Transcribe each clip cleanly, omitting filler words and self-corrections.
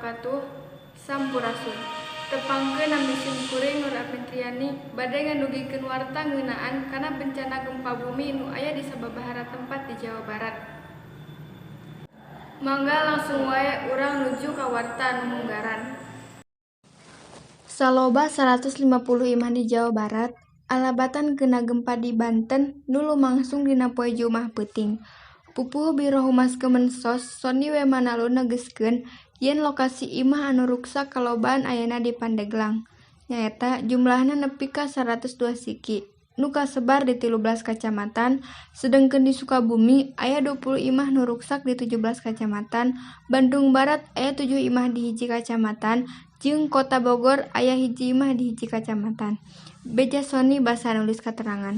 wabarakatuh. Sampurasun. Tepangkeun, nami sim kuring Nur Afitriani bade ngadugikeun warta ngeunaan kana bencana gempa bumi nu aya di sababaraha tempat di Jawa Barat. Mangga langsung wae urang nuju ka warta nu munggaran. Saloba 150 imah di Jawa Barat alabatan keuna gempa di Banten nu lumangsung dina poe Jumaah peuting. Pupuhu Biro Humas Kemensos Sonny W. Manalu negeskeun yen lokasi imah anu ruksak kalobaan ayana di Pandeglang. Nyaeta jumlahna nepi ka 102 siki, nu kasebar di 13 kacamatan, sedengkeun di Sukabumi aya 20 imah nu ruksak di 17 kacamatan, Bandung Barat aya 7 imah di hiji kacamatan, jeung Kota Bogor aya hiji imah di hiji kacamatan. Beja Sonny basa nulis katerangan.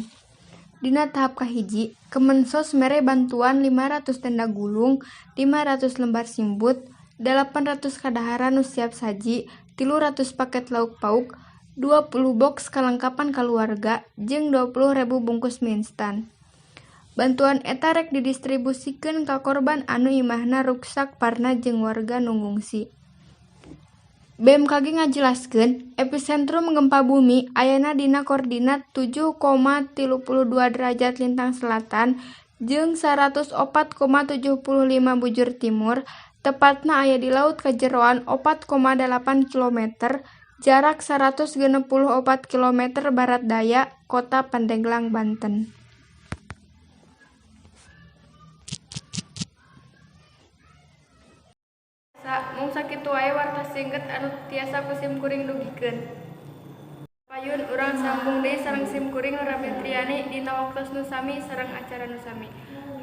Dina tahap kahiji, Kemensos mere bantuan 500 tenda gulung, 500 lembar simbut, 800 kadaharan nu siap saji, 300 paket lauk pauk, 20 box kalengkapan kaluarga, jeung 20.000 bungkus mie instan. Bantuan eta rek didistribusikeun ka korban anu imahna ruksak parna jeung warga nu ngungsi. BMKG ngajelaskeun episentrum gempa bumi ayana dina koordinat 7,32 derajat lintang selatan jeung 104,75 bujur timur, tepatna aya di laut kajeroan 4,8 kilometer, jarak 164 km barat daya Kota Pandeglang, Banten. Mung sakitu wae warta singket anu tiasa ku sim kuring dugikeun. Payun, urang sambung deui sareng sim kuring Nur Afitriani dina waktos nu sami sareng acara nu sami.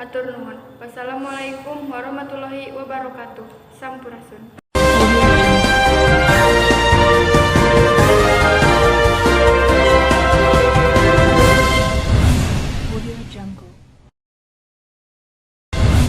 Hatur nuhun. Wassalamualaikum warahmatullahi wabarakatuh. Sampurasun.